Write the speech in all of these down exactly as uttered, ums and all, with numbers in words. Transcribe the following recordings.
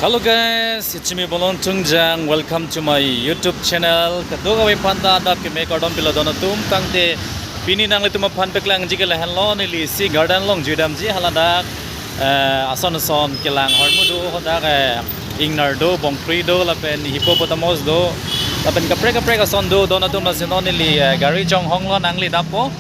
Hello guys, it's me Bolon Tungjang. Welcome to my YouTube channel. Kadokave aphan ta adap keme kardom pilo don atum. Tangte pini nanglitum aphan paklangji ke lahenlo, neli isi garden along juidamji, haladak eh, ason ason kelang ahormu do, hadak eh, ingnar do, bongkrui do, lapen hippopotamus do, lapen kaprek kaprek ason do don atum. Lasi non neli eh, gari chonghonglo, nangli dampo.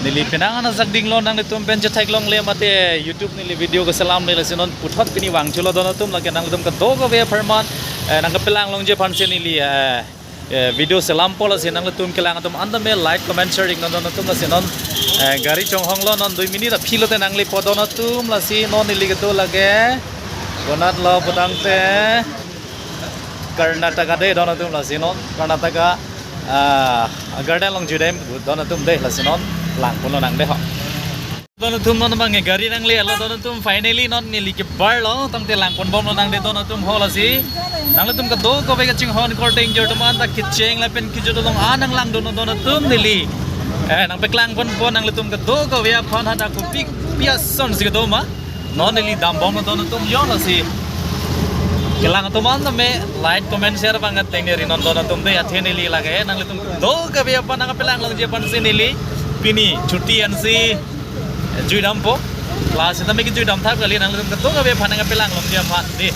Neli penang an ajak dinglo, nanglitum pen chetheklongle mate YouTube neli video keselamle, lasi non puthot pini vangthulo don atum. Lake nanglitum kadokave apharman eh, nangkepelang longji aphansi neli eh, eh, video selampo. Lasi nanglitum kelang atum an tame like, comment, share iknon don atum. Lasi non eh, gari chonghonglo, non dui minute aphi lote nanglipo don atum. Lasi non neli kedo lake konatlo putangte Karnataka de don atum. Lasi non Karnataka ah, garden along judem don atum de. Lasi non langponlo nang de ho. Don atum, non abang gari nanglelo don atum, finally non neli kebarlo, tangte langponbomlo nang de don atum ho. Lasi nanglitum kadokave kachinghon korte ingjir atum an ta kecheng lapen kejut along an nanglangdun don atum, neli eh, nangpeklangponpo nanglitum kadokave aphan, hadak kopi pi asonsi kedo ma. Non neli dambomlo don atum yo. Lasi kelang atum an tame like, comment, share abang tengne rinon don atum de. Athe neli lake nanglitum kadokave aphan nangpelang longji aphansi neli pini chuti ansi juidampo. Lasi tame kejuidam thap kali, nanglitum kadokave aphan nangpelang longji aphan de.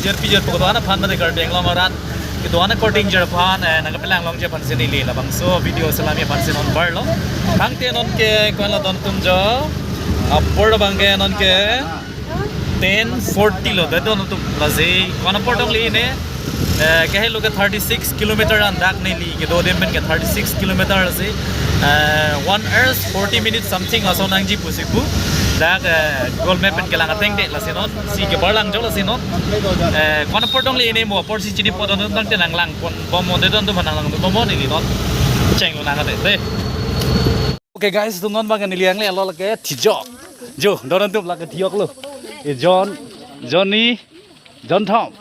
Jir pijir po kedo-an aphan mate Karbi Anglong arat kedo-an korte ingjir aphan eh, nangpelang longji aphansi neli labangso video selamji aphansi non barlo. Tangte non ke konlo don atum jo, apor abang ke non ke ten forty lo de don atum. Lasi kon apor tong le ne eh, kahelo ke thirty six kilometer an, dak neli kedo adim pen ke thirty six kilometer. Lasi eh, one hours forty minutes something laso nangji pusi pu. Dak eh, Google Map pen kelang ateng de. Lasi non isi kebarlang jo. Lasi non eh, kon apor tong le ne mo, aporsi chinipo don atum, tangte nanglangponbom de don atum, nanglangdunbom neli non chenglo nang de de. Okay guys, atum, non abang neli nanglelo lake thijok. Jo, don atum, lake thijoklo. Eh, John, Johnny, Jonthom.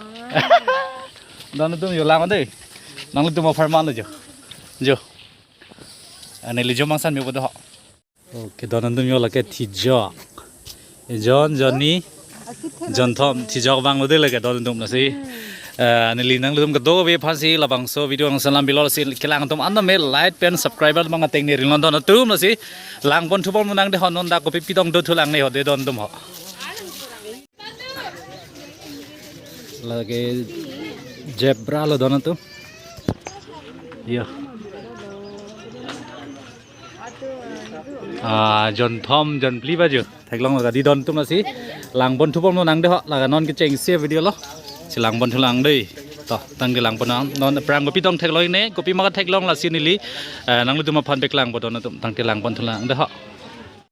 Don atum yo, lang de. Nanglitum apharmanlo jo. Jo. Ah, neli jo mangsan mipo de ho. Okay, don atum yo, lake thijok. Eh, John, Johnny, Jonthom, thijok abanglo de lake don atum. Lasi eh, neli nanglitum kadokave aphansi labangso video nangselam pilo. Lasi kelang atum an tame like pen subscribe abang tengne rinon don atum. Lasi langponthubomlo nang de ho, non dak kopi pitong dothulang ne ho de don atum ho. Lake zebra lo don atum. Yo. Ah, Jonthom, Jonphli bajo. Theklonglo kadi don atum. Lasi langponthubomlo nang de ho, lake non kechengsi video lo. Si langponthulang de. To, tangte langpon nang. Non aphrang kopi tong theklong ne, kopi ma theklong, lasi neli eh, nanglitum aphan peklangpo don atum. Tangte langponthulang de ho.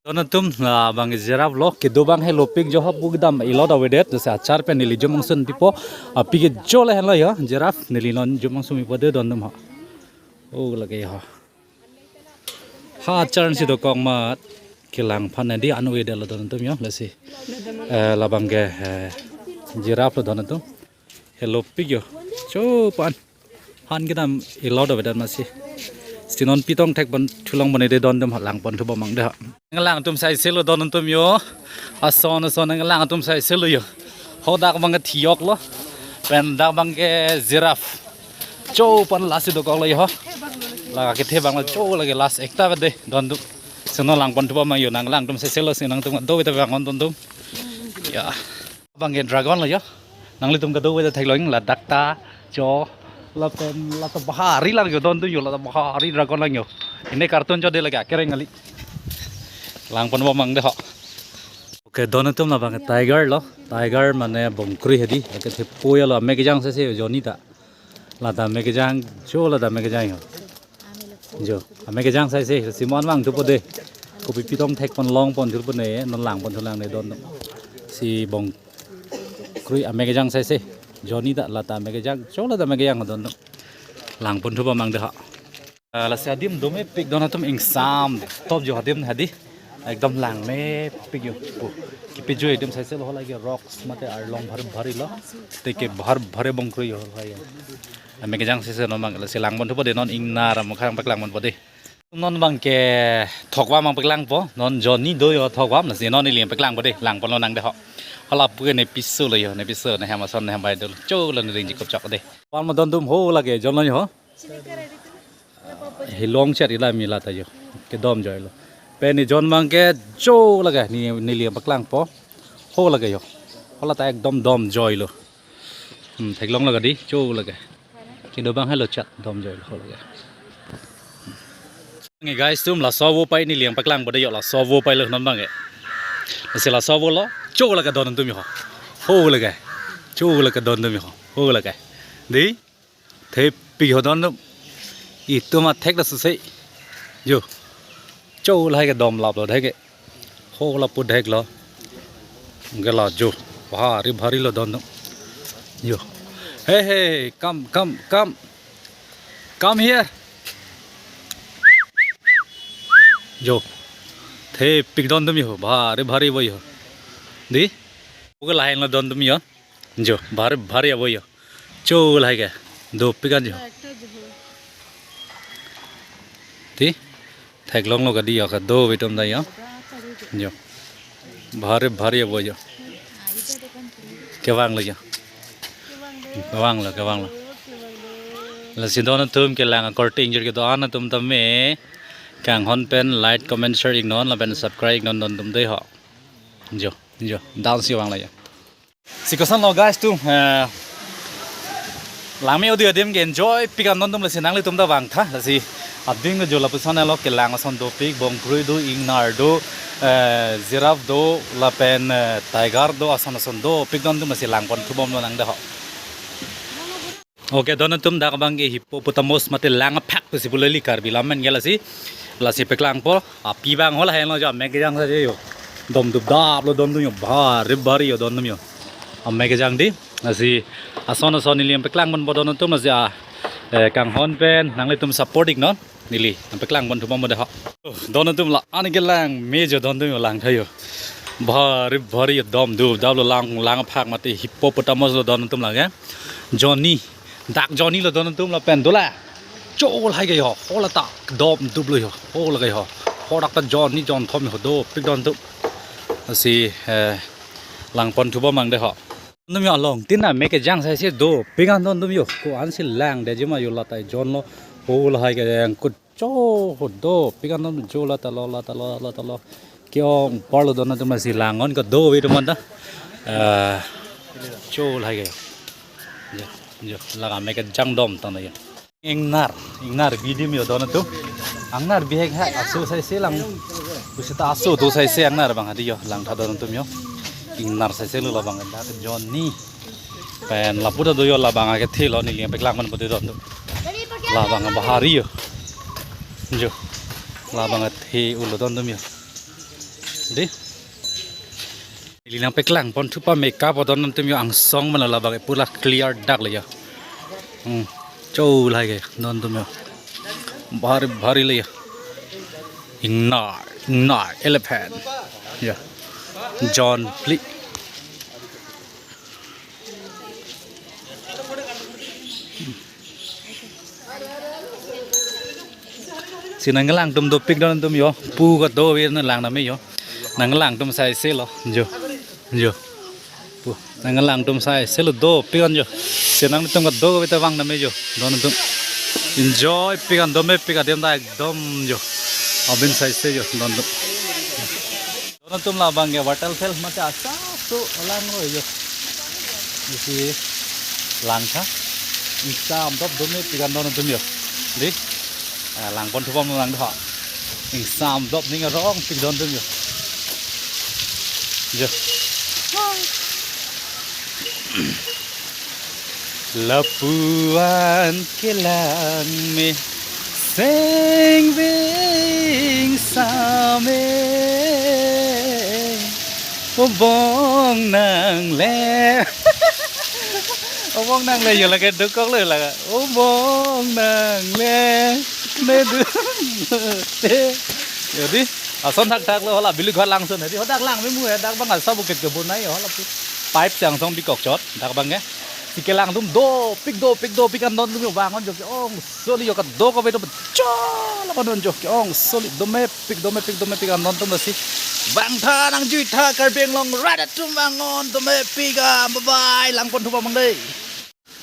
Don atum, labang giraffe lo, kedo abang helopik jo ho, pu kedam a lot avedet, jase achar pen neli jo mangsun pipo, api ke jo lahenlo yo, giraffe neli non jo mangsun pipo de don atum ho. Oh, lake ho. Ha achar si dokok amat, kelang aphan nadi anu edetlo don atum yo. Lasi eh, labang ke eh, giraffe lo don atum. Helopik yo. Cho pan. Han kedam a lot avedet masi. Si non pitong thekponthulong pon de don atum, langponthubom nang de ho. Nanglang atum saiselo don atum yo. Ason ason nanglang atum saiselo yo. Ho, dak abang ke thijoklo. Pen dak abang ke giraffe. Cho pan lasi dokoklo yo ho. Lake kethe abanglo, cho lake last ekta de don atum. Si non langponthubom nang yo, nanglang atum saiselo, si nangtum do beta abang don atum. Ya. Abang ke dragon lo yo. Nanglitum kadokave ta theklong, ladak ta cho, lapen lata bahari lang yo don atum yo, lata bahari dragon lang yo. Ine cartoon cho de lake akereng kali. Langponbom nang de ho. Okay, don atum, labang ke tiger lo. Tiger mane bongkrui hedi. Lake thepo ya lo, ame kejang saise Johnny ta. Lata ame kejang, cho lata ame kejang yo. Jo, ame kejang saise, si mon vangthupo de. Kopi pitong thekpon longpon thupo ne, non langponthulang ne don atum. Si bongkrui ame kejang saise. Johnny ta lata ame kejang, cho lata ame kejang don atum. Langponthubom nang de ho. Eh, lasi adim domepik don atum, ingsamtop jo adim hedi. Ekdom langmepik yo. Pu. Kipejui adim saiselo, ho lake rocks mate arlong bhar bhari lo. Te ke bhar bhari bongkrui yo ho lake. Ame kejang saise non abang, lasi langponthupo de, non ingnar amukhang paklangponpo de. Non abang ke thokvam abang paklangpo, non Johnny do yo thokvam, lasi non neli paklangpo de, langponlo nang de ho. Hala pu ne piso lo yo, ne piso ne hem ason ne hem bai dolo. Cho lo ne ring jikop chok de. Pal ma don dum ho lake, jon lo yo. Hilong chat ila mila ta yo. Kedom joi lo. Pen ne jon abang ke cho lake, ne, neli paklangpo. Ho lake yo. Hala ta ekdom dom joi lo. Hmm, theklong lake di, cho lake. Kedo abang helo chat dom joi lo ho lake. Nge guys atum, laso avo pai neli nangpaklangpo de yo, laso avo pai lo non abang ke. Lasi laso avo lo, cho lake don atum yo. Ho lake. Cho lake don atum yo. Ho lake. Di. Thepik ho don atum. Itum athek la suse. Yo. Cho lahai ke dom lap lo de ke. Ho lapu dek lo. Gela jo. Bhari bhari lo don atum. Yo. Hey, hey, come, come, come. Come here. Jo. Thepik don atum yo. Bhari bhari avo yo. Di. Oke, lahai lo don atum yo. Jo. Bhari bhari avo yo. Cho lahai ke. Dopik an jo. Ti. Theklong lo kadi yo, kadovai atum ta yo. Jo. Bhari bhari avo yo. Kevang lo yo. Kevang lo, kevang lo. Lasi don atum kelang akorte ingjir kedo-an atum tame kanghon pen like, comment, share iknon lapen subscribe iknon don atum de ho. Jo, jo. Dance kevang lo yo. Si koson lo guys atum, eh, langme odi adim ke enjoy pik an don atum, lasi nanglitum ta vangtha, lasi adim ke jo lapuson lo, kelang ason dopik, bongkrui do, ingnar do, eh, giraffe do, lapen, eh, tiger do, ason ason dopik don atum, lasi langpon thubom lonang de ho. Oke, don atum, dak abang ke hippopotamus mate lang aphak pusi pu leli Karbi lam pen ke lasi, lasi paklangpo, api abang ho lahai lo jo, mek kejang saje yo. Dom dupdap lo don atum yo, bhari bhari yo don atum yo. Amek kejang di, lasi ason ason neli nangpaklangponpo don atum, lasi a, eh, kanghon pen nanglitum support iknon. Neli nangpaklangpon thubom de ho. Oh, don atum, la-an ke langme jo don atum yo, langtha yo. Bhari bhari yo, dom dupdap lo, lang, lang aphak mate hippopotamus lo don atum lake. Jonni. Dak jonni lo don atum lapen dola. Cho lahai ke yo. Ho la ta dom dup lo yo. Ho lake yo. Ho dak ta jonni jonthom yo, dopik don atum. Lasi, eh, langpon thubom mang de ho. Atum yo, along tin amek kejang saise dopik an don atum yo. Ko-an si langdetji ma yo, la ta jon lo. Ho lahai ke yang kut cho ho dopik an don, jo la ta lo, la ta lo, la ta lo. Ke-ong apor lo don atum, lasi lang-on kadovai atum an ta. Eh, cho lahai ke. Jo, jo, la amek kejang dom tang yo. Ingnar, ingnar bi adim yo don atum. Ingnar bihek hek, aso saise lang. Pusita aso do saise ingnar abang hadi yo, langtha don atum yo. Ingnar saise lo labang, dak jonni. Pen lapu ta do yo, labang akethe lo, neli nangpaklangponpo de don atum. Labang bhari yo. Jo. Labang athe ulo don atum yo. Di. Neli nangpaklangpon thupa makeup o don atum yo, angsong mana labang ke pura clear dak lo yo. Hmm. Cho lahai ke don atum yo. Bhari bhari lo yo. Ingnar, ingnar, elephant. Yo. Jon phli. Si nanglang atum dopik don atum yo. Pu kadovai nanglang name yo. Nanglang atum saise lo. Jo. Jo. Pu. Nanglang atum saise lo, dopik an jo. Si nangtum kadokave ta vang name jo. Don atum. Enjoy pik an, dome pik adim ta ekdom jo. Abin saise jo. Don atum. Don atum, labang ke waterfall mate asa so lang lo yo. Isi langtha. Ingsam dop dome pik an don atum yo. Di. Ah, langpon thubom lang do. Ingsam dop ning arong pik don atum yo. Jo. Lapu-an kelang me seng ving same, obong nangle. Obong nangle yo, lake dokok lo lake. Obong nangle, me du te. Yo di, ason thakthak lo, hala bilu ghar langson di, hadak lang me mu, dak abang asa bukit kebun nai yo, hala pu pipe chang song bikok chot, dak abang ke. Si kelang atum dopik, dopik, dopik an don atum yo, vang-on jo ke-ong soli yo, kadokave atum chala pa don jo ke-ong soli, domepik, domepik, domepik an don atum lasi. Vangtha nangjuitha Karbi Anglong rat atum vang non, tame pik a, bye bye, lang pon thupa mang dei.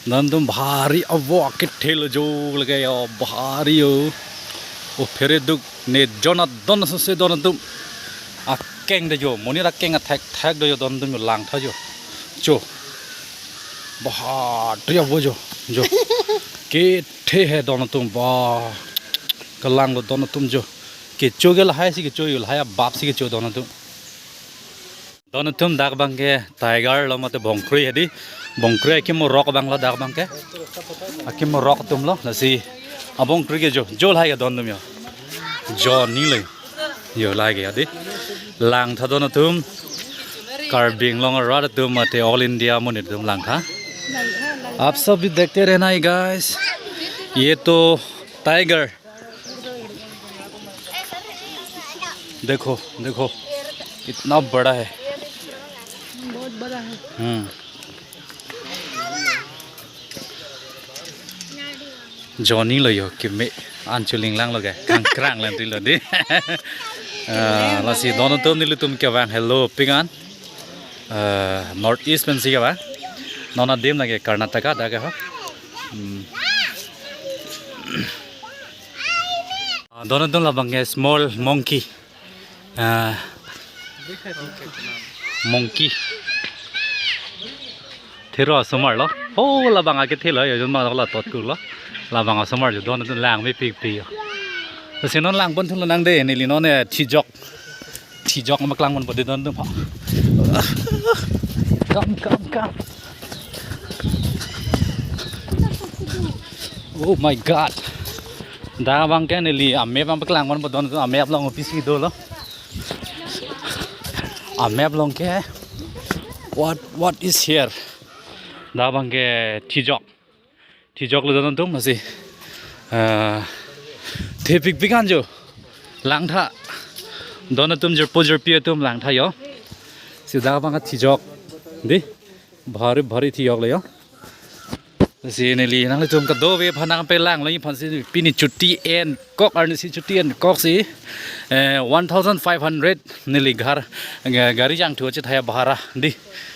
Don atum bhari avo akethelo jo lake yo, bhari yo. O phere duk ne jon adon sose don atum. Akeng de jo, monit akeng athek thek de jo don atum yo langtha jo. Jo. Bhari avo jo. Jo. Kethe he don atum ba. Kelang lo don atum jo. Kecho ke lahai si kecho yo, lahai abap si kecho don atum. Don atum dak abang ke tiger lo mate bongkrui hedi. Bongkrui akim rock abang lo dak abang ke. Akim rock atum lo lasi abongkrui ke jo, jo lahai ke don atum yo. Jo ni le. Yo lahai ke hedi. Langtha don atum. Karbi Anglong arat atum mate all India monit atum langtha. आप सब भी देखते रहना है guys, ये तो tiger। देखो, देखो, कितना बड़ा है। बहुत बड़ा है। हम्म। Johnny lo yo keme an chuling lang lo ke kangkrang lang ti lo di. Ah, lasi don atum nelitum kevang hello pik an. Ah, North East pensi kevang. Non adim lake Karnataka dak ke ho. Hmm. Ah, don atum labang ke small monkey. Ah, monkey. Thero asomar lo. Oh, labang akethelo, yo jon ma la tot kurlo. Labang asomar jo don atum lang mepik pi yo. Si non lang pon thulo nang dei, neli non eh thijok. Thijok ma klang pon pon dei don atum pha. Come, come, come. Oh my God. Dak abang ke neli amap abang paklang pon pon don atum, amap along pisi dolo. Amap along ke what, what is here? Dak abang ke thijok. Thijok lo don atum lasi. Ah, thepik pik an jo. Langtha. Don atum jirpo jirpi atum langtha yo. Si dak abang ke thijok. Di. Bhari bhari thijok lo yo. Si neli nanglitum kadokave aphan nangpaklang lo aphan si pini chuti enkok arni si chuti enkok si, eh, one thousand five hundred neli ghar, eh, gari jangthu achethai abhara di.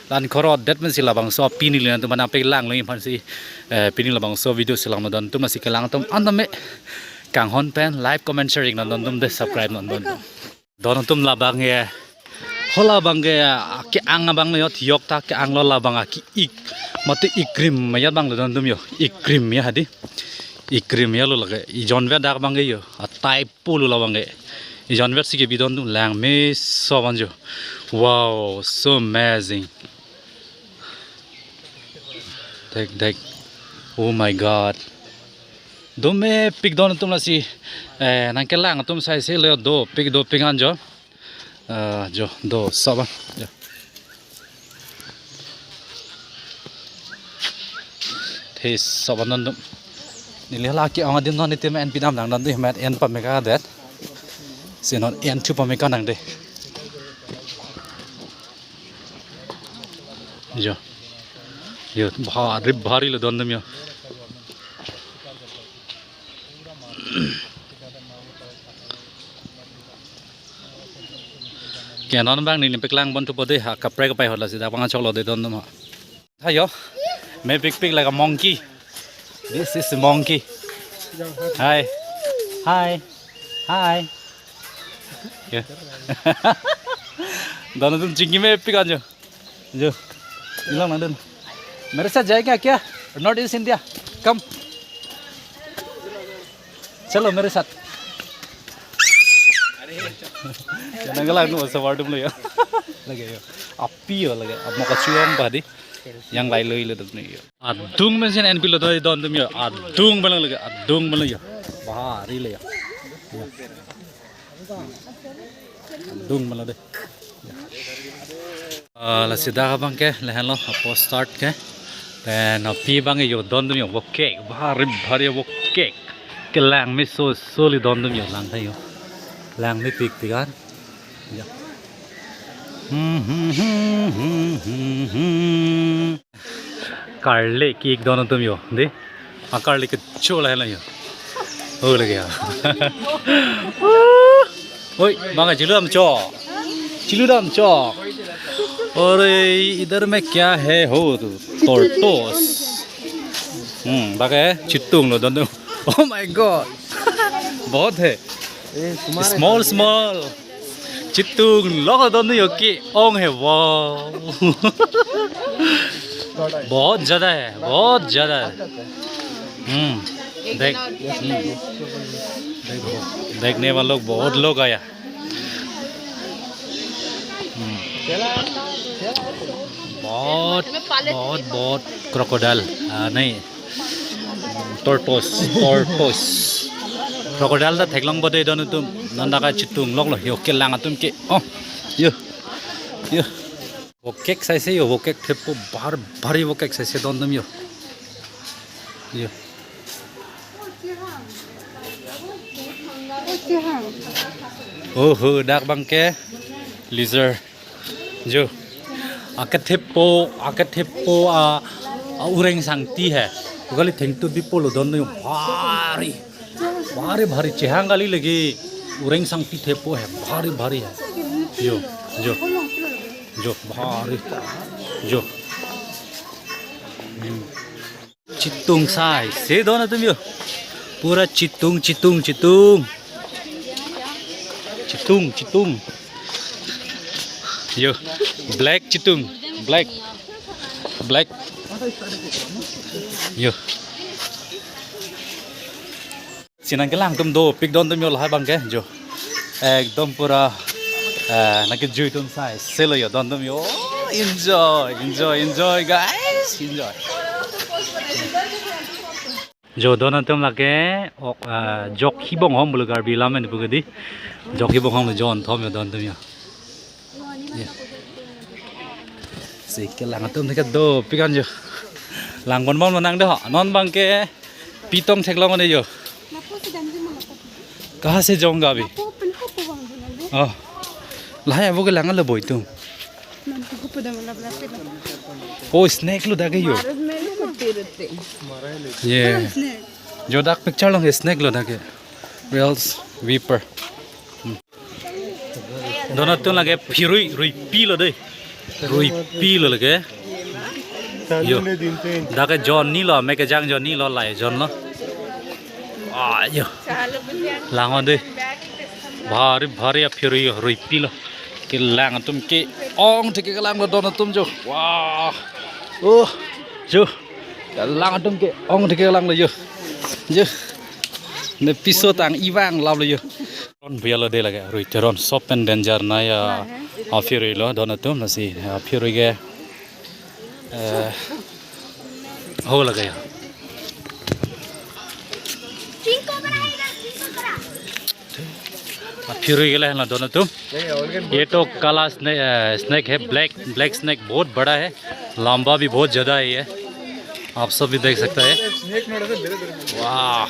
Lan khoro det men si labangso pini neli nanglitum aphan nangpaklang lo aphan si, eh, pini labangso video si lang non don atum lasi kelang atum an tame kanghon pen like, comment, share non don atum dei, subscribe non don atum. Don atum labang ke, ho labang ke, ah, ke-ang abang lo yo thijok ta ke-ang lo labang aki-ik, mate ikrim ya abang lo don atum yo, ikrim ya hedi, ikrim ya lo lake, ijon vet dak abang ke yo, atai pulu labang ke, ijon vet si kebi don atum lang meso abang jo, wow, so amazing, dek dek, oh my God. Dome pik don atum lasi, eh, nangkelang atum sai se lo dopik dopik an jo. Eh, jo, do saban. Jo. This saban don atum. Neli hala ke-ong adim non itim en pidam lang don atum met en pameka det. Si non en thu pameka nang dei. Jo. Yo, bhari bhari lo don atum yo. Ke non abang neli paklang pon thupo dei ha, kaprek kapai hot lasi dak abang choklo dei don atum ha. Hayo. Mepik pik like a monkey. This is a monkey. Hi. Hi. Hi. Yeah. Don atum chingki mepik an jo. Jo. Ilang nang dun. मेरे साथ जाएगा क्या? North East India. Come. चलो मेरे साथ. Nanglang nu sabar dum lo ya. Lake yo. Api yo lake. Amo kachuang ba di. Yang lai lo ilo dum ni yo. Adung men si en pilo don atum yo. Adung balang lake. Adung balang yo. Bhari lo yo. Adung balang dei. Ah, lasi dak abang ke, lahenlo, apo start ke. Pen api abang yo don atum yo, vo kek, bhari, bhari vo kek. Kelang meso so li don atum yo, langtha yo. Lang mepik pik an. Ya. Hmm, hmm, hmm, hmm, hmm, hmm. Karle ki-ik don atum yo, dei. A karle kecho lahenlo yo. Oh, lake ya. Oi, bang ajilu am cho. Chiludam chok. अरे, इधर में क्या है हो? Tortoise. Hmm, bak ke chitung lo don. Oh my God. बहुत है. Small, small. Chitung lo don yo ke ong hai, wow. बहुत ज्यादा है, बहुत ज्यादा है. Hmm. देख, hmm. देखो, देखने वाले लोग, बहुत लोग आया. Hmm. बहुत, बहुत, बहुत crocodile. Ah, नहीं. Tortoise, tortoise. Crocodile ta theklongpo de don atum. Non dak ke chitung lok lo, yo kelang atum ke. Oh, yo. Yo. Vokek saise yo, vokek thepo, bhar, bhari vokek saise don atum yo. Yo. Oh ho, dak bang ke lizard. Jo. Akethepo, akethepo a, a ureng sangti hai. Kali thengtu bipo lo don yo, bhari. Bhari, bhari chehang kali lagi. Ureng sangti thepo hai, bhari, bhari hai. Jo, jo. Jo, bhari. Jo. Hmm. Chitung saise don atum yo. Pura chitung, chitung, chitung. Chitung, chitung. Yo, black chitung, black, black. Yo. Sinang kelang atum dopik don atum yo lahai bang ke, jo. Ekdom pura, eh, nangkejui atum saise lo yo don atum yo. Enjoy, enjoy, enjoy, guys, enjoy. Jo don atum lake, ok, ah, Jokhi Bonghom pulo Karbi lam en pu kedi. Jokhi Bonghom lo jo don atum yo, don atum yo. Ya. Si kelang atum ke dopik an jo. Lang bon bon manang de ho. Non bang ke pitong theklong de jo. Kaha se jong gabi? Oh. Lahai avo kelang lo boi tum. Oh, snake lo dak ke yo. Ye. Jo dak picture along snake lo dak ke. Whales, viper. Hmm. Don atum lake phirui, ruipi lo de. Ruipi lo lake. Yo. Dak ke jonni lo, me kejang jonni lo, lai jon lo. Ah, yo. Lang on de. Bhari, bhari aphirui yo, ruipi lo. Kelang atum ke-ong thek kelang lo don atum jo. Wah. Oh, jo. Kelang atum ke-ong thek kelang lo yo. Jo. Ne piso tang ivang lap lo yo. Ron buya lo de lake, rui teron sop pen danger na ya, aphirui lo don atum lasi, aphirui ke, eh, ho lake ya. Aphirui ke lahen lo don atum. ये तो काला स्ने-, अ, स्नेक है, black, black snake बहुत बड़ा है, लंबा भी बहुत ज्यादा है ये, आप सब भी देख सकते हैं। वाह।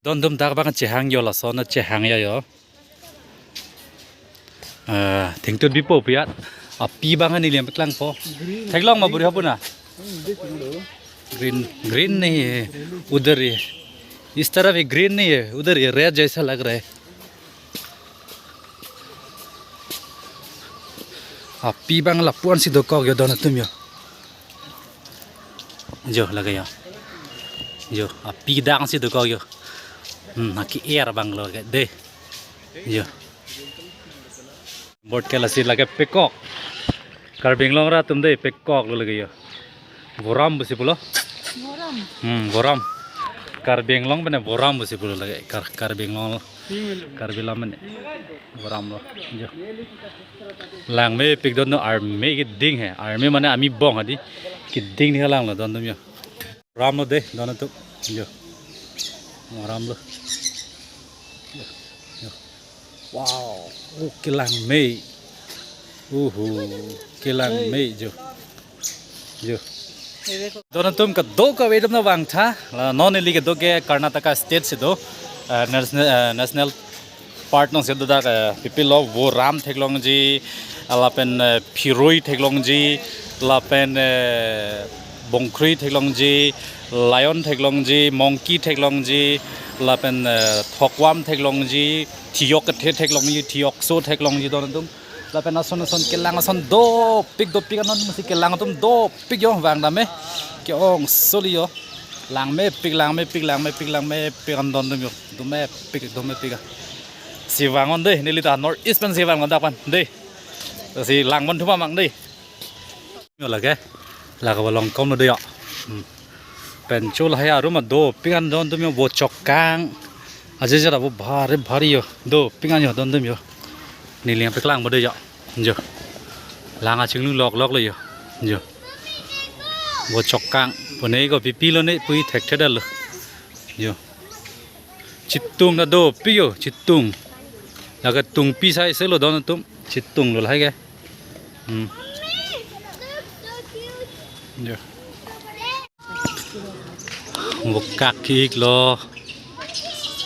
Don atum dak bang chehang yo, lason chehang ya yo. Eh, thengtut bipo piat. Api bang ani liam klangpo. Theklong ma buri hapu na? Green, green नहीं है, उधर ये। इस तरफ ये ग्रीन नहीं है, उधर ये रेड जैसा लग रहा है। Api bang lapu-an si dokok yo don atum yo. Jo, lake yo. Jo, api dang si dokok yo. Hmm, aki air bang lo ke de. Jo. Boat ke lasi lake peacock. Karbi Anglong ra atum de peacock lo lake yo. Voram pusi pulo. Voram. Hmm, voram. Karbi Anglong pen voram pusi pulo lake. Kar-, Karbi Anglong. Karbi lam pen. Voram lo. Jo. Langmepik don no army keding he. Army mane army bong hadi. Keding ni lang lo don atum yo. Voram lo de don atum. Jo. Voram lo. Jo. Jo. Wow. Oh, kelang mei. Uhu. Kelang mei jo. Jo. Don atum kedo kave atum na vangtha. La non neli kedo ke Karnataka state si do. Eh, national, eh, national park along si do dak, eh, pipilo voram theklongji, lapen, eh, phirui theklongji, lapen, eh, Bongkrui theklongji, lion theklongji, monkey theklongji, lapen, eh, thokvam theklongji, thiyok kethe theklongji, thiyokso theklongji don atum. Lapen ason ason kelang ason dopik dopik an don atum si kelang atum dopik yo vang dam me. Ke-ong soli yo. Langmepik, langmepik, langmepik, langmepik an don atum yo. Domepik, domepik a. Si vang on dei, neli ta North East pen si vang on dak pen dei. Si lang bon thuma mang dei. Yo lake, lake balong kom lo dei yo. Hmm. Pen cho lahai arum dopik an don atum yo, bo chokang. Aje jara bo bhari bhari yo. Dopik an yo don atum yo. Neli yang paklang bo dei yo. Jo. Lang achinglu lok lok lo yo. Jo. Bo chokang. Bo nei ko pipi lo ne pui thekthedetlo. Jo. Chitung ta dopik yo, chitung. Lake tungpi sai se lo don atum. Chitung lo lahai ke. Hmm. Jo. Bo kak ke-ik lo.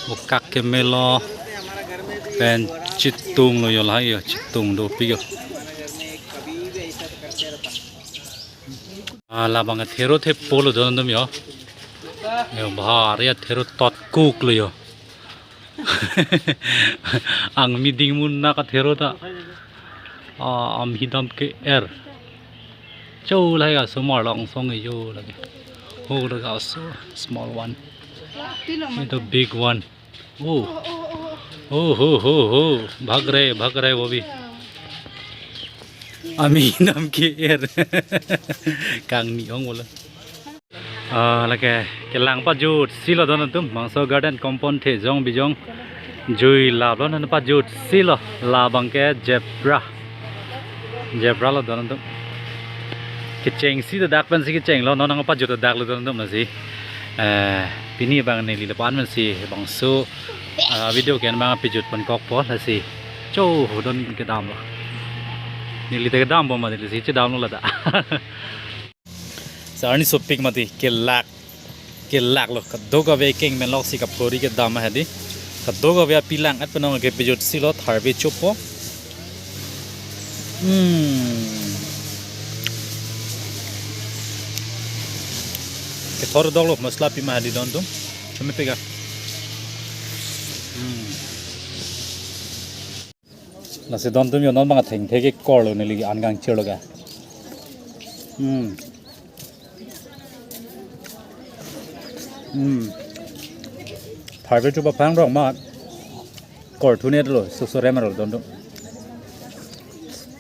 Bo kak keme lo. Pen chitung lo yo lahai yo, chitung dopik yo. Ah, labang ke thero thepo lo don atum yo. Yo, bhari athero tot kuk lo yo. Angmi dingmun na kathero ta. Ah, amhi dam ke-er. Cho lahai asomar long song yo lake. Ho lake aso small one. Ito big one. Oh. Oh, ho, ho, ho. Bhag rahe, bhag rahe wo bhi. Amhi dam ke-er. Kangni ong bolo. Ah, lake kelang pajut si lo don atum, bangso garden compound the jong bijong jui lap lo, non pajut si lo, labang ke zebra. Zebra lo don atum. Kecheng si dak pen si kecheng lo, non nang pajut dak lo don atum lasi. Eh, pini bang neli lapu-an pen si bangso, ah, video ke-en bang pajut pon kokpo lasi. Cho don kedam lo. Neli te kedam bom ma neli si chedam lo ladak. Sa arni sopik mati kelak. Kelak lo, kadokave keng men lok si kaphori kedam hedi. Kadokave api lang-et penang ke pajut si lo tharve chopo. Hmm. Kethor dok lo masala pima hedi don atum. Keme pega. Hmm. Lasi don atum yo non bang athengthe ke kor lo neli an kangchir lo ke. Hmm. Hmm. Tharve chuba pang rong ma. Kor thu ne lo, so so rem ro don atum.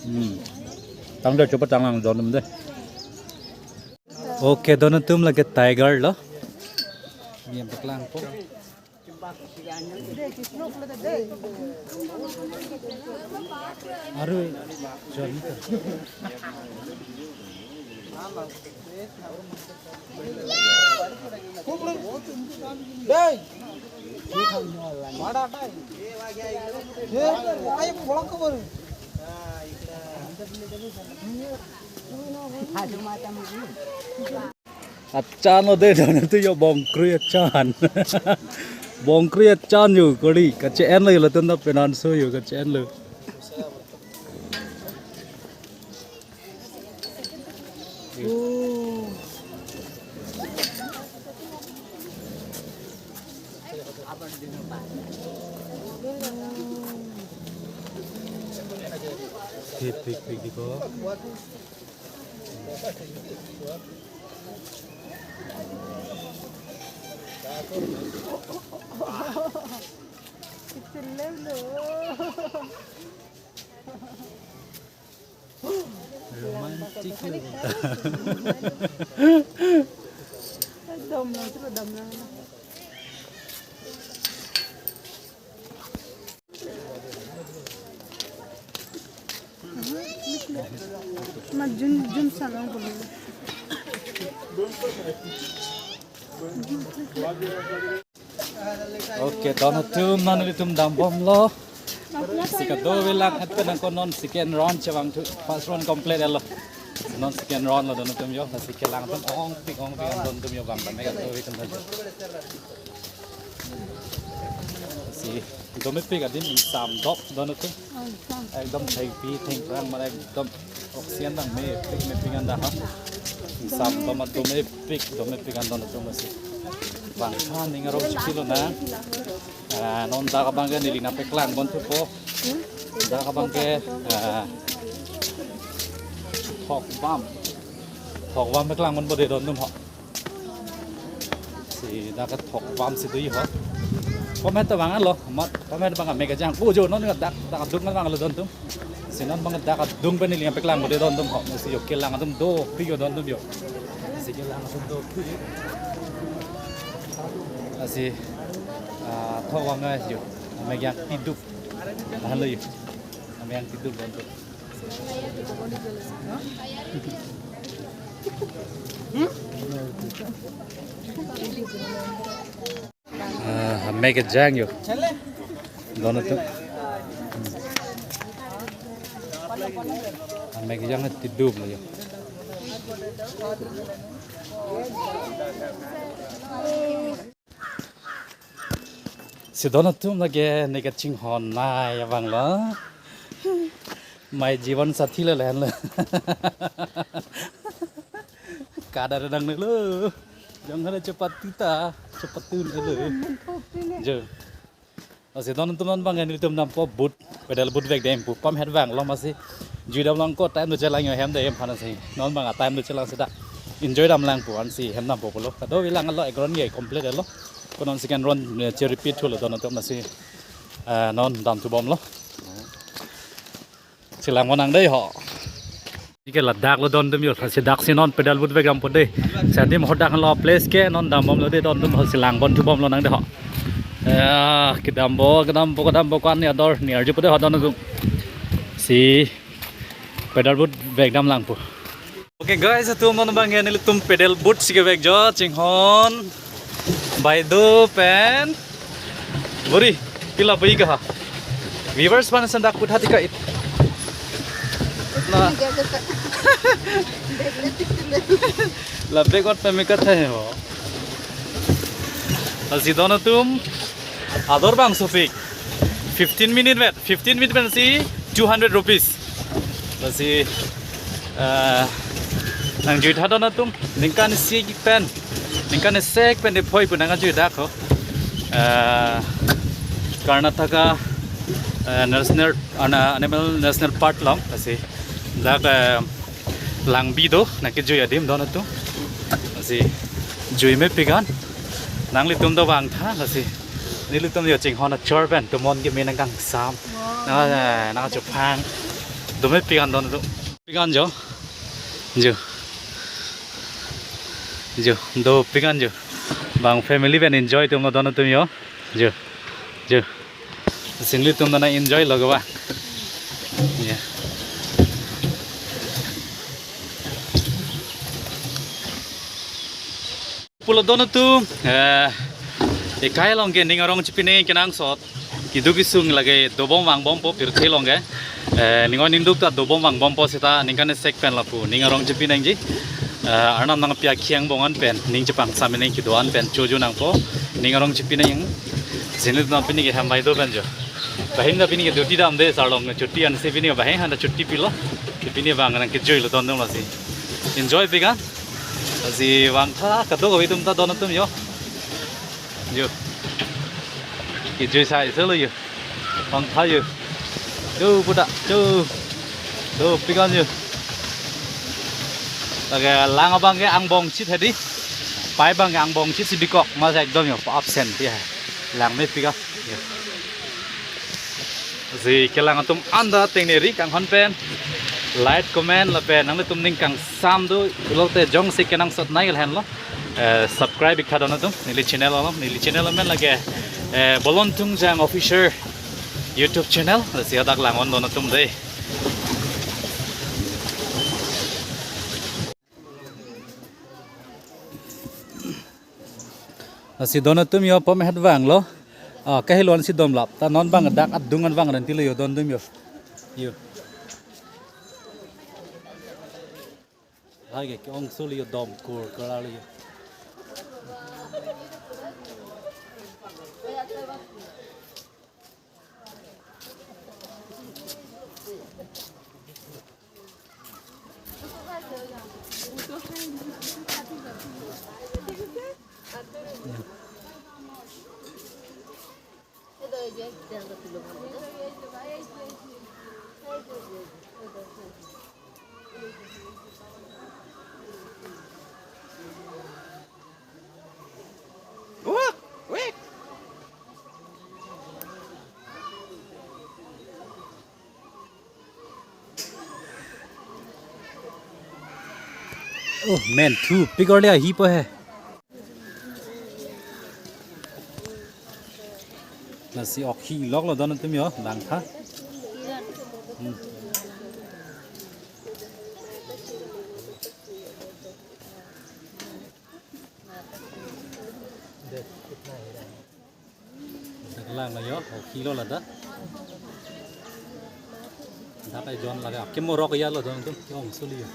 Hmm. Tang de chuba tang lang don atum dei. Okay, don atum lake tiger lo. Ni yang paklangpo. Arui, John. Achan lo dei, don atum yo bongkrui achan. Bongkrui achan yo kori, kache-en lo yo latum ta penanso yo kache-en lo. Thik, thik, thik, dikho. Romantic lo. Dam lo, chulo dam lo. Ma jun, jun salong bolo. Okay, don atum non ilitum dambomlo. Si kadokave lang-et pen nangkok non second round chevangthu, first round complete lo. Non second round lo don atum yo, si kelang atum ongpik ongpik an don atum yo bang bang kadokave atum. Domepik adim, ingsam dop don atum. Ekdom thengpi thengphrang, mane ekdom oxygen dang mepik mepik an dak ha. Ingsam dop atum mepik, domepik an don atum masi. Bang tha ning arong chipilo na. Ah, non dak abang ke neli nangpeklang ponthupo. Dak abang ke, ah, thok bam. Thok bam peklang ponpo de don atum ho. Si dak ke thok bam si do-i ho. Pom het abang lo, mat pom het abang me kejang. Oh jo, non dak, dak adung abang lo don atum. Si non abang dak adung pen neli nangpeklang ponpo de don atum ho. Si jo kelang atum dopik jo don atum jo. Si kelang atum dopik. Lasi, ah, thok bam jo. Me kejang tidup. Lahenlo jo. Me kejang tidup don atum. Ah, me kejang jo. Don atum. Ah, me kejang tidup lo jo. Si don atum lake ne kachinghon nai abang lo. My Jeevan Sathi le lahenlo. Kadar dang ne lo. Jong hana chepatu ta, chepatu ne lo. Jo. Lasi don atum non abang nelitum dampo boat, pedal boat vekdam pu pom het abang lo masi. Jui dam lang ko time do chelang jo hem de hem phana si. Non abang a time do chelang seta. Enjoy dam lang pu ansi hem dampo pulo. Kado bilang lo ekron ke complete lo. Ko non second run, eh, che repeat thulo don atum masi. Eh, non damthu bomlo. Chelang mo nang dei ho. Ke ladak lo don atum jo, si dak si non pedal boat vekdampo dei. Si adim ho dak lo place ke non dam bomlo dei don atum ho, chelang ponthu bomlo nang dei ho. Eh, kedampo, kedampo, kedampo ko-an ni ador ni arjupo dei ho don atum. Si pedal boat vekdam langpo. Okay guys, atum non abang nelitum pedal boat si kevek jo, chinghon. Baido pen. Buri, pila bui ka ha. Viewers pan sendak put hati ka it. La. La begot pe me katha ho. Lasi don atum. Ador bang sopik. Fifteen minute vet. Fifteen minute pen si two hundred rupees. Lasi, eh, nangjuitha don atum. Ningkan isi pen. Ningkan isi pen de phoi pu nangjuitha ko. Eh, Karnataka, eh, National, ana, Animal National Park along. Lasi. Dak, eh, langbi do, nangkejui adim don atum. Lasi jui mepik an. Nanglitum do vangtha, lasi. Nelitum jo chinghon achor pen, tumon keme nangkangsam. Wow. Nang, eh, nangchophang. Domepik an don atum. Pik an jo. Jo. Jo, dopik an jo. Bang family pen enjoy atum lo don atum jo. Jo. Jo. Lasi nelitum nang enjoy lo ke ba. Ya. Pulo don atum, eh, ekai along ke ning arong chipinang kenangsot. Keduk kesung lake dobom vangbompo pirthe along ke. Eh, ning oi ning duk ta dobom vangbompo seta ningkan isi pen lapu ning arong chipinangji. Eh, Arnam nangpi akhei angbong an pen, ning chepangsam nangji kedo an pen, chojo nangpo, ning arong chipinang. Lasi nelitum pini ke hem baido pen jo. Bahing ta pini ke duty damde, sarlong chutti ansi pini bahing han ta chutti pilo. Pini bang nangkejui lo don atum lasi. Enjoy pik an. Lasi vangtha kadokave atum ta don atum jo. Jo. Kejui sai selo jo. Vangtha jo. Jo puta, jo. Dopik an jo. Lake lang abang ke angbong chit hedi. Pai abang ke angbong chit si bikok, masa ekdom jo, absent ya. Lang mepik an. Jo. Lasi kelang atum anta tengneri kanghon pen like, comment lapen nanglitum ning kangsam do lote jongsi kenangsot nai lahenlo. Eh, subscribe iktha don atum neli channel along, neli channel amen lake, eh, Bolon Thungjang Official YouTube channel. Lasi hadak lang-on don atum dei. Lasi don atum jo pom het vanglo. Ah, kahelo ansi dom lap. Ta non bang dak adung an vang ran tilo jo don atum jo. Jo. Hai ke ong suli jo dom kur kala jo. Oh, men thu pik orle ahipo he. Lasi ok hi lok lo don atum yo, langtha. Hmm. Dak lang lo yo, ok hi lo ladak. Dak ai jon lage, akemo rok ya lo don atum, ke ong suli yo.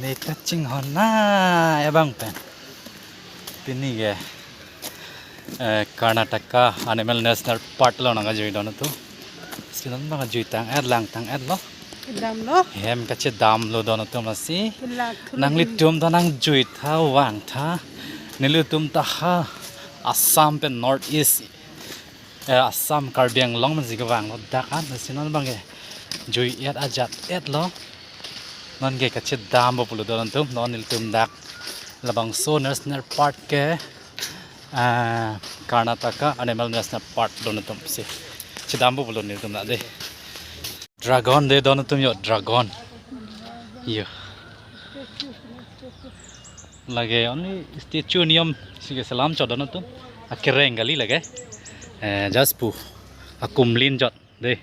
Ne kachinghon na abang pen. Pini ke, eh, Karnataka Animal National Park lo nangkejui don atum. Si non abang kejui tang-et, langtang-et lo. Kedam lo. Hem kachedam lo don atum lasi. Kelak thulu. Nanglitum ta nangjui tha, vangtha. Nelitum ta ha Assam pen North East, eh, Assam Karbi Anglong pensi kevang lo dak an, lasi non abang kejui-et ajat-et lo. Non ke kachedampo pulo don atum, non nelitum dak labangso National Park ke, ah, Karnataka Animal National Park don atum si. Chedampo pulo nelitum dak dei. Dragon dei don atum yo, dragon. Yo. Lake only statue niom si keselam chot don atum. Akereng kali lake. Eh, just pu. Akumlin chot. Dei.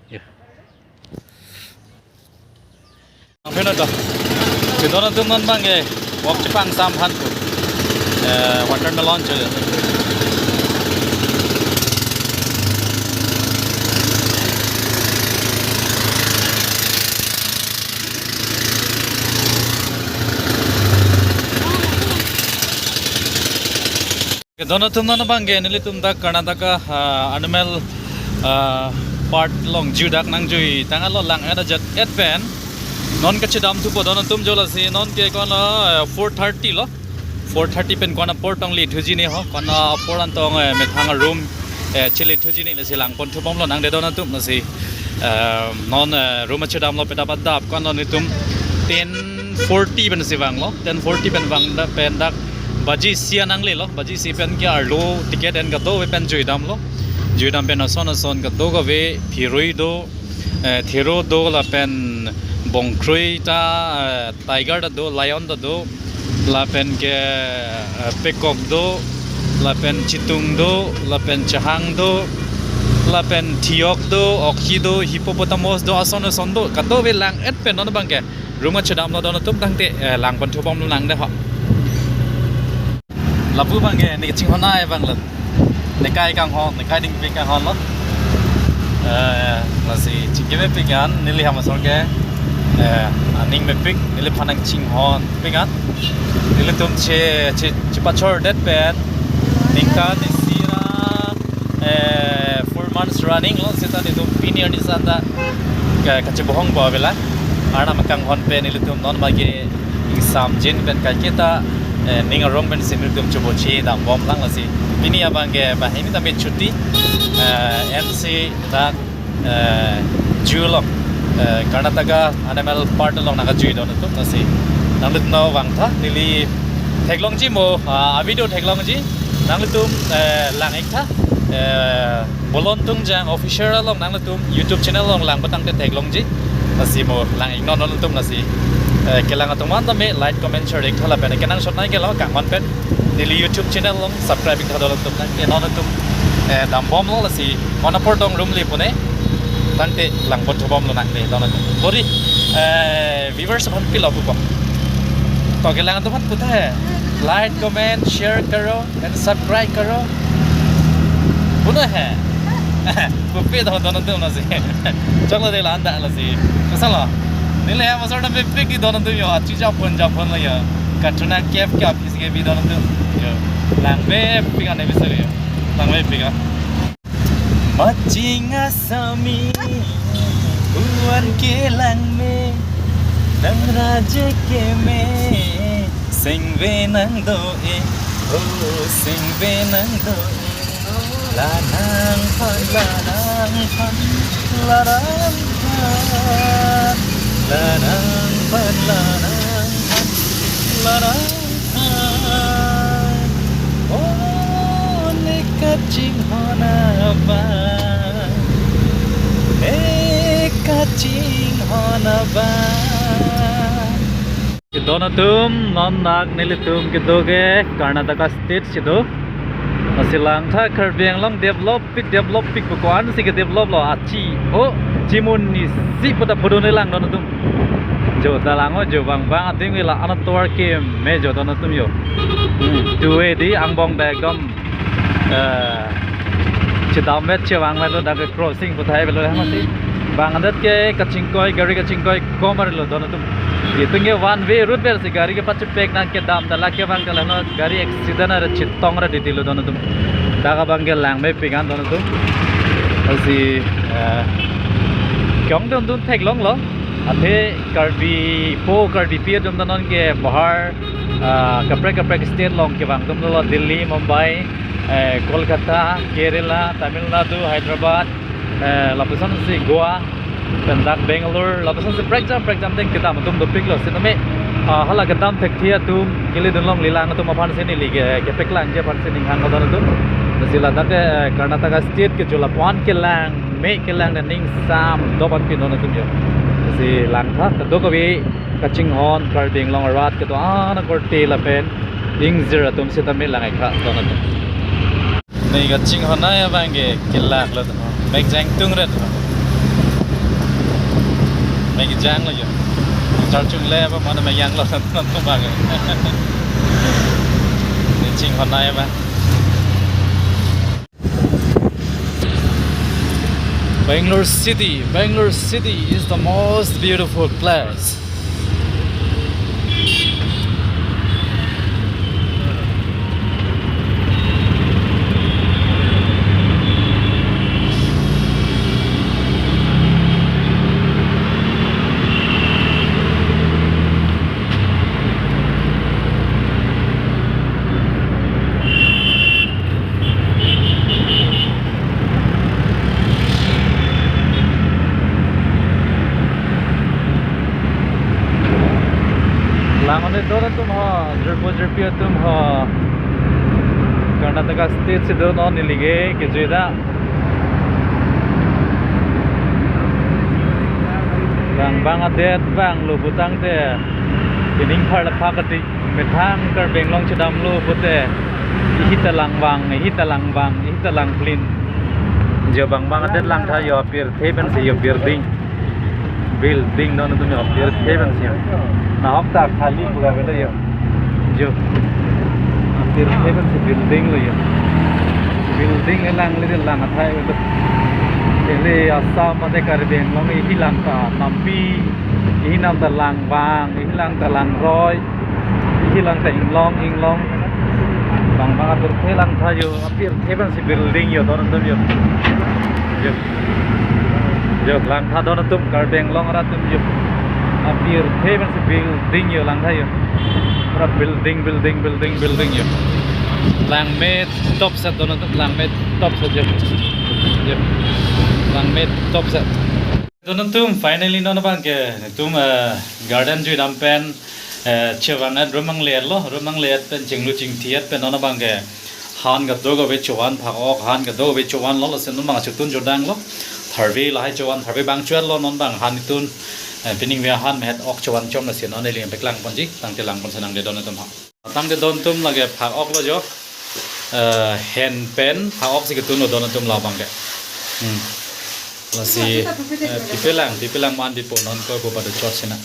Yo. Ang pino to. Kedon atum non abang ke. Wok chepang samphan pu. Eh, watermelon cho. Kedon atum non abang ke nelitum dak Karnataka, ah, Animal, ah, Park along jui dak nangjui tang lo, lang-et ajat-et pen. Non kachedam thupo don atum jo lasi non ke konlo, eh, four thirty lo. Four thirty pen konat apor tong le thuji ne ho, konat apor an tong, eh, methang room, eh, chele thuji ne lasi langpon thubom lonang dei don atum lasi. Eh, non, eh, room achedam lo, peda padap konlo nelitum ten forty pensi vanglo, ten forty pen vang da, pen dak baji isi an nangle lo, baji isi pen ke arlo ticket en kadokave pen juidam lo, juidam pen ason ason kadokave phirui do, eh, thero do lapen bongkrui ta, eh, tiger ta do, lion ta do, lapen ke, eh, peacock do, lapen chitung do, lapen chehang do, lapen thiok do, ok hi do, hippopotamus do, ason ason do, kadokave lang-et pen non abang ke room achedam lo don atum tangte, eh, langpon thubom lonang dei ho. Lapu abang ke ne kachinghon ai abang lo. Nekai kanghon, nekai dingpik kanghon lo. Eh, lasi chingki mepik an, neli ahem asor ke, eh, aning mepik, neliphan nangchinghon pik an. Nelitum che, che, chepachordet pen ningkan isi ra, eh, four months running lo, seta nelitum pini arni santa ke, kachebohong bo avelang. Arnam akanghon pen nelitum non abang ke ingsamjin pen kaiketa, eh, ning arong pensi nelitum choboche dambom lang lasi. Pini abang ke banghini tame chuti, eh, M C dak, eh, zoo along, eh, Karnataka Animal Park along nangkejui don atum lasi. Nanglitum vangtha, neli theklongji mo, ah, video theklongji. Nanglitum, eh, lang-iktha, eh, Bolon Tungjang Official along nanglitum YouTube channel along langpo tangte theklongji. Lasi mo lang-iknon don atum lasi. Eh, kelang atum an tame like, comment, share iktha lapen kenangsot nangkelo kanghon pen neli YouTube channel along subscribe iktha don atum nang. Ke non atum, eh, dambom lo lasi. Konat apor tong room le pune. Tangte langpon thubom lonang dei don atum. Bori, eh, viewers aphan pilo pupo. To kelang atum aphan puta hai. Like, comment, share karo. And subscribe karo. Puno hai. Kopi do don atum lasi. Choklo dei la anda lasi. Kasalo. Neli ahem asor ta mepik don atum yo. Achu japon japon lo yo. Katrina Kaif ke aphi si kebi don atum yo. Lang mepik an episode yo. Lang mepik an. Maching asami, puan kelang me, nang raje keme, sengve nang do e, oh, sengve nang do e. Lanang phan, lanang phan, lanang phan, lanang phan, lanang phan, lanang phan. Oh, ne kachinghon abang, ne kachinghon abang. Kedon atum, non dak nelitum kedo ke Karnataka State si do. Lasi langtha Karbi Anglong develop pik, develop pik pu ko-an si ke develop lo achi. Oh, chimun ni si puta photo ne lang don atum. Jo ta lang o, jo bang bang adim ke la-an atovar keme jo don atum jo. Hmm, tu e di angbong ta ekdom, eh, chedamvet chevangvet lo, dak ke crossing puthai avelo, masi bang adet ke kachingkoi, gari kachingkoi kom arlo don atum. Itum ke one way road ver si gari kepachepek nang kedam ta la kevang ta la no gari accident ara chetong ra titi lo don atum. Dak abang ke lang mepik an don atum. Lasi, eh, ke-ong dun dun theklong lo. Athe Karbipo, Karbipi atum ta non ke bahar, ah, kaprek kaprek state along kevang atum lo, Delhi, Mumbai, eh, Kolkata, Kerala, Tamil Nadu, Hyderabad, eh, lapuson si Goa, pen dak Bangalore, lapuson si prekjam prekjam deng kedam atum dopik lo. Sitame, ah, hala kedam thekthe atum, kele dunlong, lelang atum aphan si neli ke, kepaklangji aphan si ning hang don atum. Lasi ladak ke, eh, Karnataka State ke jo lapu-an kelang me, kelang ne ning sam do-an pin don atum jo. Lasi langtha, kadokave kachinghon Karbi Anglong arat kedo-an akorte lapen ingjir atum sitame lang-ik tha don atum. Ne kachinghon ai abang ke kelak lo to. Mek jangtung ret. Mek jang lo jo. Charchung le apa mana mek jang lo to abang ke. Ne chinghon ai abang. Bangalore city, Bangalore city is the most beautiful place. Lang-on-e don atum ho, jirpo jirpi atum ho. Karnataka State si do non neli ke kejui ta. Bang bang adet bang lo putangte, pining phar laphak ati methang Karbi Anglong chedam lo pute, ihi ta lang bang, ihi ta lang bang, ihi ta lang plin. Jo bang bang adet langtha jo, pirthe pensi jo building. Building don atum jo, pirthe pensi jo. Nahok ta khali pura bela jo. Jo. Pirthe pensi building lo jo. Building elang le lang athai bela. Ele Assam mate Karbi Anglong ihi lang ta nampi, ihi lang ta lang bang, ihi lang ta lang roi, ihi lang ta inglong, inglong. Bang bang apirthe langtha jo, apirthe pensi building jo, don atum jo. Jo. Jo, langtha don atum, Karbi Anglong arat atum jo. Apirthe pensi building jo langtha jo. Pura building, building, building, building jo. Lang me top set don atum, lang me top set jo. Jo. Lang me top set. Don atum, finally non abang ke, netum, eh, garden jui dam pen, eh, chevang-et, rum nangle-et lo, rum nangle-et pen chinglu chingthi-et pen non abang ke han kadokave chovan, phak-ok han kadokave chovan lo, lasi non abang chotun chodang lo. Tharve lahai chovan, tharve bang cho-et lo non abang han itum, eh, pining ve han mehet ok chovan chom, lasi non neli peklang ponji, tangte lang pon senang de don atum ha. Tangte don atum lake phak-ok lo jo. Eh, hen pen phak-ok si ketun lo don atum labang ke. Hmm. Lasi, eh, pipelang, pipelang man pipo non ko ko pada chot sina.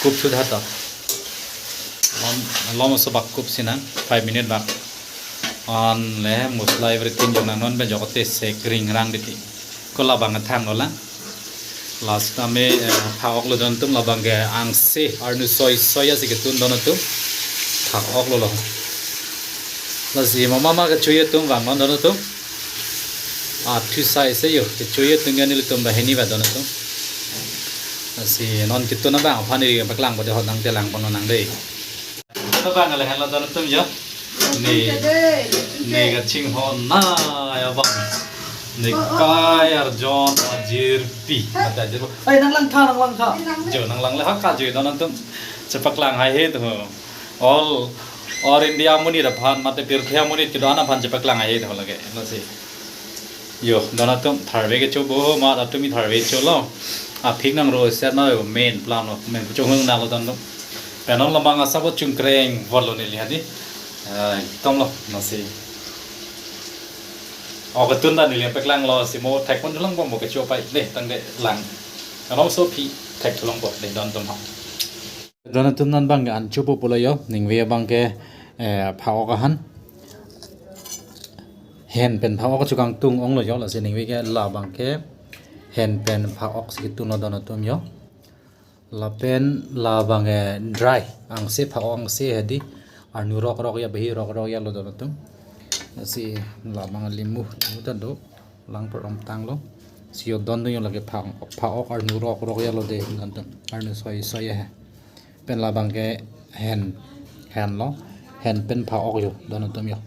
Kup sudah ta. Lom, lom so bak kup sina, five minute bak. An le mosla everything jo nang non pen jo kote se kring rang diti. Ko labang athang lo lang. Last tame, eh, phak-ok lo don atum labang ke angse arnu soi soi asi ketun don atum. Phak-ok lo lo. Lasi mama ma kecho-i atum vang non don atum. Ah, thu sai se yo, kecho ye tung ya nelitum banghini ba don atum. Lasi non ketun abang aphan iri paklang bade hot nangte lang pon nang dei. Ketun abang le henlo don atum yo. Ne, ne kachinghon na ya bang. Ne kai arjon ajirpi. Mate ajirpi. Ai, nang lang tha, nang lang tha. Jo, nang lang le ha ka jo don atum. Chepaklang haihe tu. All, all India amonit aphan, mate pirthe amonit kedo-an aphan chepaklang haihe tu lake. Lasi. Yo, don atum tharve kecho bo, mat atum mi tharve cholo. Aphik nang ro set na yo main plan lo, main puchung hung na lo don atum. Pen non labang asap bo chungkreng vot lo neli hadi. Ai, tom lo, lasi. O ketun ta neli paklang lo, si mo thek pon lang bo mo kecho pai. Dei, tangte lang. Anom so phi thek thu lang bo, dei don atum ha. Don atum non bang an chopo pulo yo, ningve bang ke, eh, pha-ok ahan. Hen pen pha-ok chukangtung ong lo yo, lasi ningve ke labang ke hen pen pha-ok si ketunlo don atum yo. Lapen labang, eh, dry, angse pha-ok angse hadi, arnu rok rok ya, bahi rok rok ya lo don atum. Lasi labang limu, limu ta do, lang per om tang lo. Si yo don do yo lake pha, pha-ok arnu rok rok ya lo dei don atum. Arnu soi soi ya he. Pen labang ke hen, hen lo. Hen pen pha-ok yo, don atum yo.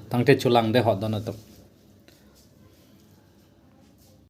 Tangte chulang de hot don atum.